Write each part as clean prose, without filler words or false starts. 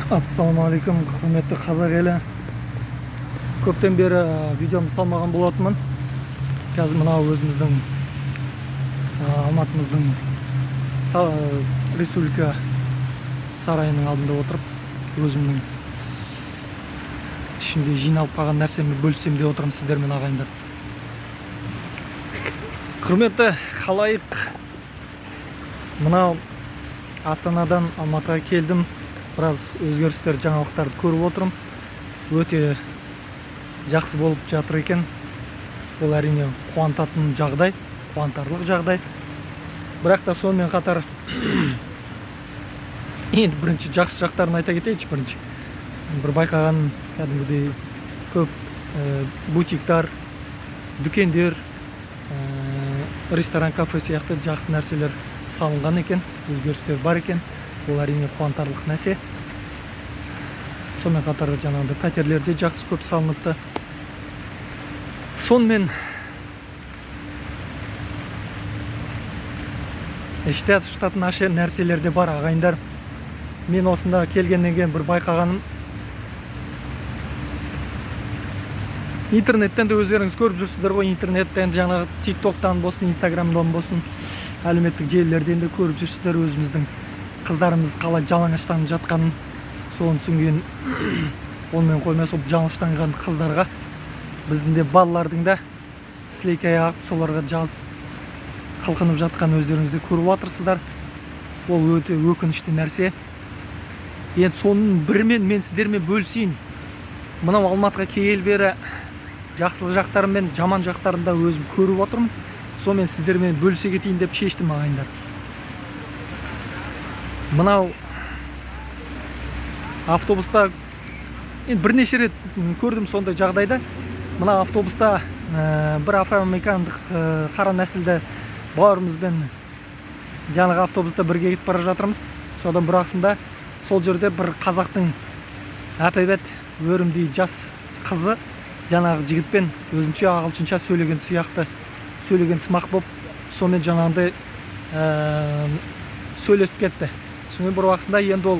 Ассалаумағалейкум, құрметті қазақ елі. Көптен бері видеомды салмаған болатынмын. Қазір мынау өзіміздің Алматымыздың Республика сарайының алдында отырып, өзімнің ішімде жиналып қалған нәрсемді бөліссем деп отырмын сіздермен, ағайындар. Құрметті халайық, мынау Астанадан Алматыға келдім. Біраз өзгерістер, жаңалықтарды көріп отырмын. Өте жақсы болып жатыр екен. Ол әрине қуантатын жағдай, қуантарлық жағдай. Бірақ та сонымен қатар енді бірінші жақсы жақтарын айта кетейінші. Бірінші бір байқаған, кәдімгідей көп бутиктар, дүкендер, ресторан, кафе сияқты жақсы нәрселер салынған екен, өзгерістер бар екен. Ол әрине қуантарлық нәрсе. Сонымен қатар жаңағыдай пәтерлер де жақсы көп салыныпты. Сонымен іште ашытатын нәрселер де бар, ағайындар. Мен осында келгеннен кейін бір байқағаным, интернеттен де өздеріңіз көріп жүрсіздер ғой, интернеттен, жаңағы тиктоктан болсын, инстаграмдан болсын, әлеуметтік желілерден де көріп жүрсіздер өзіміздің қыздарымыз қалай жалаңаштанып жатқанын. Соны түсінген, онымен қоймай сол жалаңаштанған қыздарға біздің де балалардың да сілекей ағып соларға жазып қылқынып жатқан өздеріңіз де көріп жатырсыздар. Ол өте өкінішті нәрсе. Енді соның бірімен мен сіздермен бөлісейін. Мынау Алматыға келгелі бері жақсылық жақтары мен жаман жақтарын да өзім көріп отырмын. Сонымен сіздермен бөлісе кетейін деп шештім, ағайындар. Мынау автобуста енді бірнеше рет көрдім сондай жағдайда. Мына автобуста бір афроамерикандық, қара нәсілді бауырымызбен жаңағы автобуста бірге кетіп бара жатырмыз. Содан бұрақсында сол жерде бір қазақтың әп-әйбат өрімдей жас қызы жаңағы жігітпен өзінше ағылшынша сөйлеген сияқты сөйлеген сымақ болып, сонымен жаңағындай сөйлесіп кетті. Сонымен бір уақытында енді ол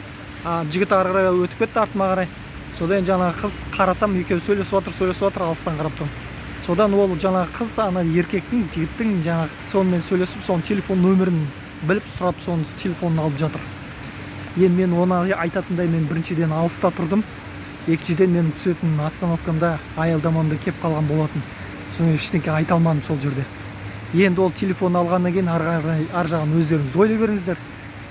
жігіт ары қарай өтіп кетті, артыма қарай. Содан жаңағы қыз, қарасам, екеуі сөйлесіп отыр, сөйлесіп отыр, алыстан қарап тұрмын. Содан ол жаңағы қыз ана еркектің, жігіттің жаңағы сонымен сөйлесіп, соның телефон нөмірін біліп сұрап, соның телефонын алып жатыр. Енді мен оны айтатындай, мен біріншіден алыста тұрдым, екіншіден менің түсетін остановкамда, аялдамамда келіп қалған болатын. Соны ештеңе айта алмадым сол жерде. Енді ол телефон алғаннан кейін ары қарай, ар жағын өздеріңіз ойлай беріңіздер.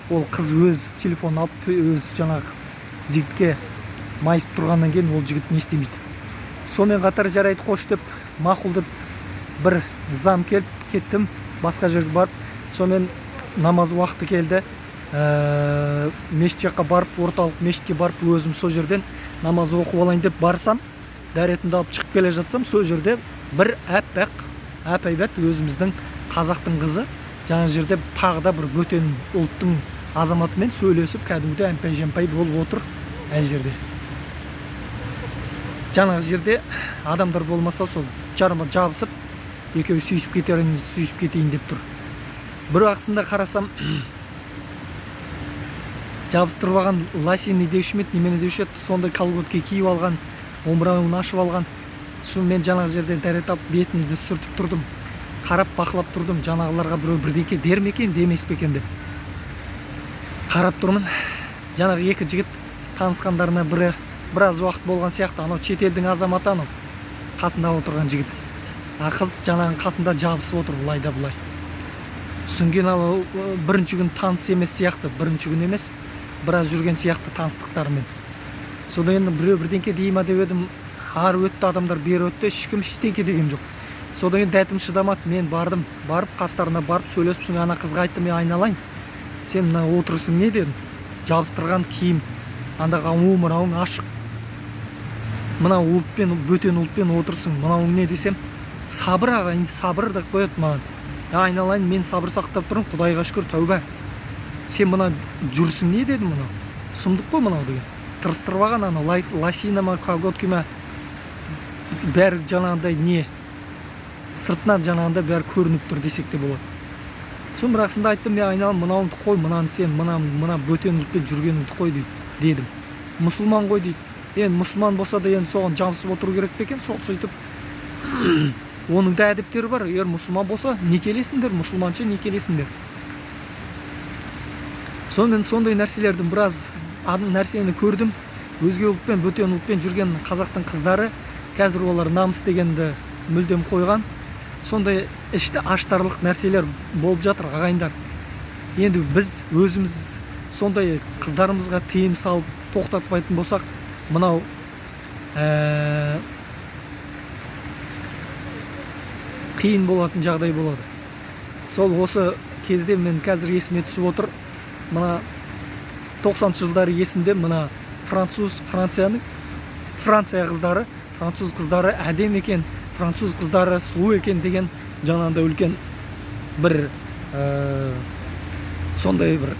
Ол қыз өз телефонын алып, өз жаңағы жігітке майысып тұрғаннан кейін ол жігіт не істемейді. Сонымен қатар жарайды, қош деп, мақұл деп бір зам келіп кеттім, басқа жерге барып. Сонымен намаз уақыты келді. Мешіт жаққа барып, орталық мешітке барып, өзім сол жерден намаз оқып алайын деп барсам, дәретімді алып шығып келе жатсам, сол жерде бір әппақ, әп-әйбат өзіміздің қазақтың қызы жаңа жерде тағы да бір бөтен ұлттың азаматымен сөйлесіп, кәдімгідей әмпәй-жәмпәй болып отыр әр жерде. Жаңағы жерде адамдар болмаса, сол жарма жабысып, екеуі сүйісіп кетерін, сүйісіп кетейін деп тұр. Бір уақытысында қарасам, жабыстырып алған лосины деуші ме еді, немене деуші еді, сондай колготки киіп алған, омырауын ашып алған. Соны мен жаңағы жерден дәрет алып, бетімді сүртіп тұрдым, қарап бақылап тұрдым, жаңағыларға біреу бірдеңке дер ме екен, демес пе екен деп қарап тұрмын. Жаңағы екі жігіт танысқандарына біраз уақыт болған сияқты. Анау шетелдің азаматы, анау қасында отырған жігіт, а қыз жаңағы қасында жабысып отыр былай да былай. Содан кейін анау, бірінші күн таныс емес сияқты, бірінші күн емес, біраз жүрген сияқты таныстықтарымен. Содан енді біреу бірдеңке дей ма деп едім, ары өтті адамдар, бері өтті, ешкім ештеңке деген жоқ. Содан кейін дәтім шыдамады, мен бардым, барып қастарына барып сөйлесіп, содан ана қызға айттым: мен айналайын, сен мына отырысың не дедім, жабыстырған киім, андағы омырауың ашық, мына ұлтпен, бөтен ұлтпен отырсың, мынауың не десем, сабыр ағайын, сабыр деп қояды маған. Айналайын, мен сабыр сақтап тұрмын, құдайға шүкір, тәуба. Сен мына жүрсің не дедім, мынау сұмдық қой мынау деген. Тырыстырып алған анау лосина ма, колготки ма, бәрі жаңағындай не, сыртынан жаңағындай бәрі көрініп тұр десек те болады. Соны бірақсында айттым: мен айналайын, мынауыңды қой, мынаны сен мына бөтен ұлтпен жүргеніңді қой дедім. Мұсылман ғой дейді. Енді мұсылман болса да, енді соған жабысып отыру керек пе екен? Сол сөйтіп, оның да әдептері бар. Егер мұсылман болса, некелесіңдер, мұсылманша некелесіңдер. Сонымен, сондай нәрселердің біраз нәрсені көрдім. Өзге ұлтпен, бөтен ұлтпен жүрген қазақтың қыздары қазір, олар намыс дегенді мүлдем қойған. Сондай ішті аштарлық нәрселер болып жатыр, ағайындар. Енді біз өзіміз сондай қыздарымызға тыйым салып, тоқтатпайтын болсақ, мынау қиын болатын жағдай болады. Сол осы кезде мен қазір есіме түсіп отыр, мына 90-шы жылдары есімде, мына француз, Францияның, Франция қыздары, француз қыздары әдемі екен, француз қыздары сұлу екен деген жаңағындай үлкен бір сондай бір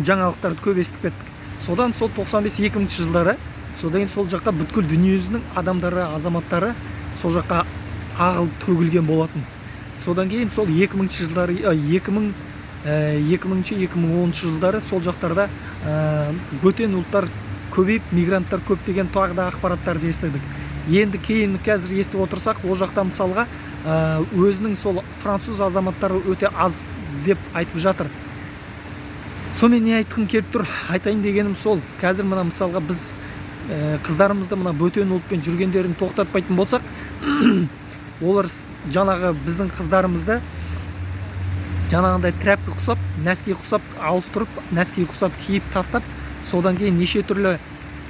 жаңалықтарды көп естіп кеттік. Содан сол 95 2000 жылдары, содан кейін сол жаққа бүткіл дүниежүзінің адамдары, азаматтары сол жаққа ағылып төгілген болатын. Содан кейін сол 2000 жылдары, 2000, 2000, 2010 жылдары сол жақтарда бөтен ұлттар көбейіп, мигранттар көп деген тағы да ақпараттарды естідік. Енді кейін қазір естіп отырсақ, ол жақта, мысалға, өзінің сол француз азаматтары өте аз деп айтып жатыр. Сонымен, не айтқым келіп тұр? Айтайын дегенім сол: қазір мына, мысалға, біз қыздарымызды мына бөтен ұлтпен жүргендерін тоқтатпайтын болсақ, олар жаңағы біздің қыздарымызды жаңағындай тряпка құсап, носки құсап ауыстырып, носки құсап киіп тастап, содан кейін неше түрлі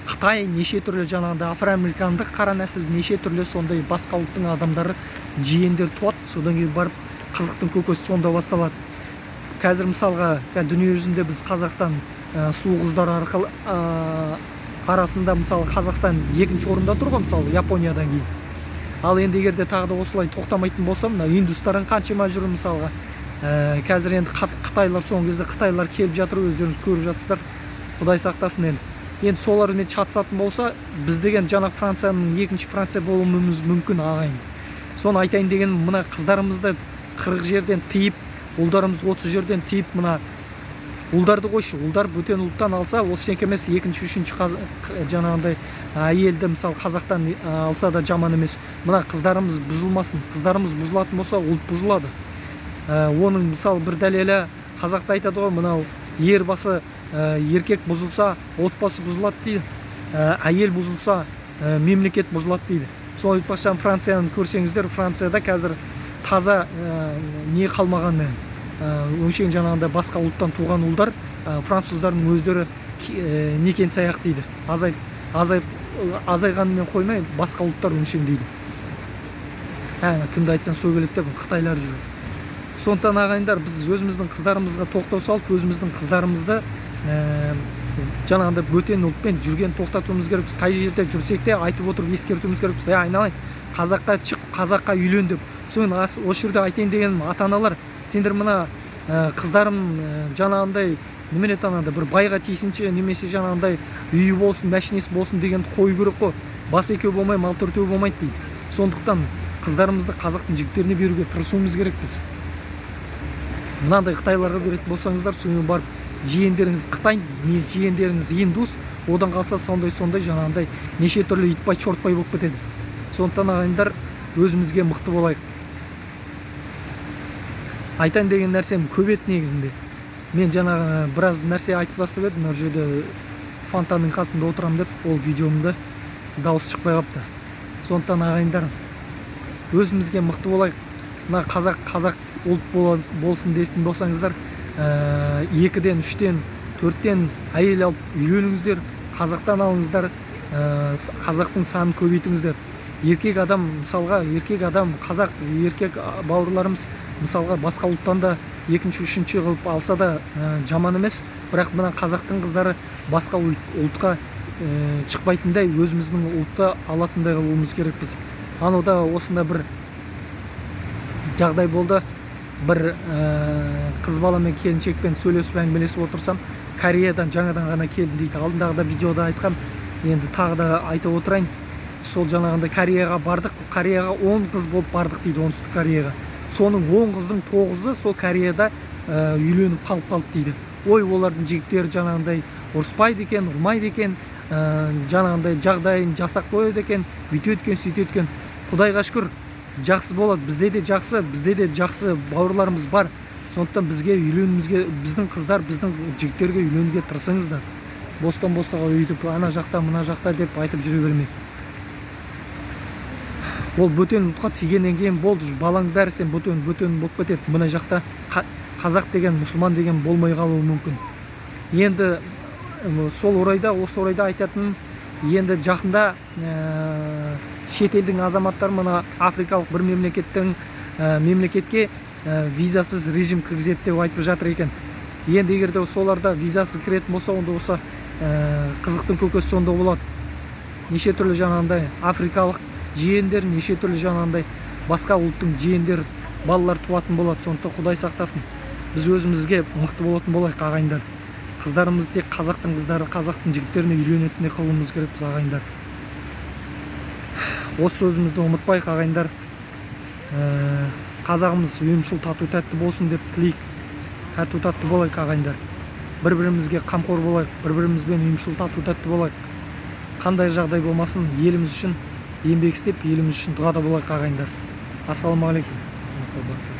қытай, неше түрлі жаңағындай афроамерикандық қара нәсіл, неше түрлі сондай басқа ұлттың адамдары, жиендер туады. Содан кейін барып қызықтың көкесі сонда басталады. Қазір, мысалға, дүние жүзінде біз Қазақстан сұлу қыздар арқылы арасында, мысалы, Қазақстан екінші орында тұр ғой, мысалы, Япониядан кейін. Ал енді егер де тағы да осылай тоқтамайтын болса, мына индустарың қаншама жүр, мысалға. Қазір енді қытайлар, соңғы кезде қытайлар келіп жатыр, өздеріңіз көріп жатсыздар, құдай сақтасын. Енді солармен шатысатын болса, біз деген жаңа Францияның, екінші Франция болуымыз мүмкін, ағайын. Соны айтайын дегенім, мына қыздарымызды 40 жерден тыйып, ұлдарымыз 30 жерден тыйып, мына ұлдарды қойшы, ұлдар бөтен ұлттан алса, ол ештеңке емес. Екінші, үшінші жаңағындай әйелді, мысалы, қазақтан алса да жаман емес. Мына қыздарымыз бұзылмасын. Қыздарымыз бұзылатын болса, ұлт бұзылады. Оның, мысалы, бір дәлелі, қазақта айтады ғой, мынау ер басы, еркек бұзылса, отбасы бұзылады дейді, әйел бұзылса, мемлекет бұзылады дейді. Сол айтпақшы, Францияны көрсеңіздер, Францияда қазір таза не қалмаған, өңшең жаңағындай басқа ұлттан туған ұлдар, француздардың өздері некен саяқ дейді. Азайып, азайып, азайғанымен қоймай, басқа ұлттар өңшең дейді. Ә, кімді айтсаң, сол келеді деп, қытайлар жүр. Сондықтан, ағайындар, біз өзіміздің қыздарымызға тоқтау салып, өзіміздің қыздарымызды жаңағындай бөтен ұлтпен жүрген тоқтатуымыз керекпіз. Қай жерде жүрсек те, айтып отырып ескертуіміз керекпіз: «Ей, айналайын, қазаққа шық, қазаққа үйлен», – деп. Соны осы жерде айтайын дегенім, ата аналар, сендер мына қыздарым жаңағындай немене еді, анандай бір байға тисінші немесе жаңағындай үйі болсын, мәшинесі болсын дегенді қою керек қой. Бас екеу болмай, мал төртеу болмайды дейді. Сондықтан қыздарымызды қазақтың жігіттеріне беруге тырысуымыз керекпіз. Мынандай қытайларға беретін болсаңыздар, сонымен барып жиендеріңіз қытай, не жиендеріңіз индус, одан қалса сондай сондай жаңағындай неше түрлі итбай, чортбай болып кетеді. Сондықтан, ағайындар, өзімізге мықты болайық. Айтайын деген нәрсем көп еді негізінде. Мен жаңағы біраз нәрсе айтып тастап едім, мына жерде фонтанның қасында отырамын деп, ол видеомда дауыс шықпай қалыпты. Сондықтан, ағайындар, өзімізге мықты болайық. Мына қазақ, қазақ ұлт болсын десін болсаңыздар, екіден, үштен, төрттен әйел алып үйленіңіздер, қазақтан алыңыздар, қазақтың санын көбейтіңіздер. Еркек адам, мысалға, еркек адам, қазақ еркек бауырларымыз, мысалға, басқа ұлттан да екінші, үшінші қылып алса да, жаман емес. Бірақ мына қазақтың қыздары басқа ұлтқа шықпайтындай, өзіміздің ұлтты алатындай қылуымыз керекпіз. Анауда осында бір жағдай болды. Бір қыз баламен, келіншекпен сөйлесіп, әңгімелесіп отырсам, Кореядан жаңадан ғана келдім дейді. Алдындағы да видеода айтқам, енді тағы да айтып отырайын. Сол жаңағындай Кореяға бардық, Кореяға 10 қыз болып бардық дейді, Оңтүстік Кореяға. Соның 10 қыздың тоғызы сол Кореяда үйленіп қалып қалды дейді. Ой, олардың жігіттері жаңағындай ұрыспайды екен, ұрмайды екен. Жаңағындай жағдайын жасап қояды екен, бүйтеді екен, сөйтеді екен. Құдайға шүкір, жақсы болады. Бізде де жақсы, бізде де жақсы бауырларымыз бар. Сондықтан бізге үйленуімізге, біздің қыздар, біздің жігіттерге үйленуге тырысыңыздар. Бостан бостаға өйтіп ана жақта, мына жақта деп айтып жүре бермей. Ол бөтен ұлтқа тигеннен кейін болды, уже балаң бәрі сен бөтен, бөтен болып кетеді. Мына жақта қазақ деген, мұсылман деген болмай қалуы мүмкін. Енді сол орайда, осы орайда айтатыным, енді жақында шетелдің азаматтары, мына африкалық бір мемлекеттің мемлекетке визасыз режим кіргізеді деп айтып жатыр екен. Енді егер де соларда визасыз кіретін болса, онда осы қызықтың көкесі сонда болады. Неше түрлі жаңағындай африкалық жиендер, неше түрлі жаңағындай басқа ұлттың жиендер, балалар туатын болады. Сондықтан құдай сақтасын, біз өзімізге мықты болатын болайық, ағайындар. Қыздарымыз тек қазақтың қыздары, қазақтың жігіттеріне үйленетіндей қылуымыз керекпіз, ағайындар. Осы сөзімізді ұмытпайық, ағайындар. Қазағымыз ұйымшыл, тату тәтті болсын деп тілейік. Тату тәтті болайық, ағайындар. Бір бірімізге қамқор болайық, бір бірімізбен ұйымшыл, тату тәтті болайық. Қандай жағдай болмасын, еліміз үшін еңбек істеп, еліміз үшін дұғада болайық, ағайындар. Ассалаумағалейкум.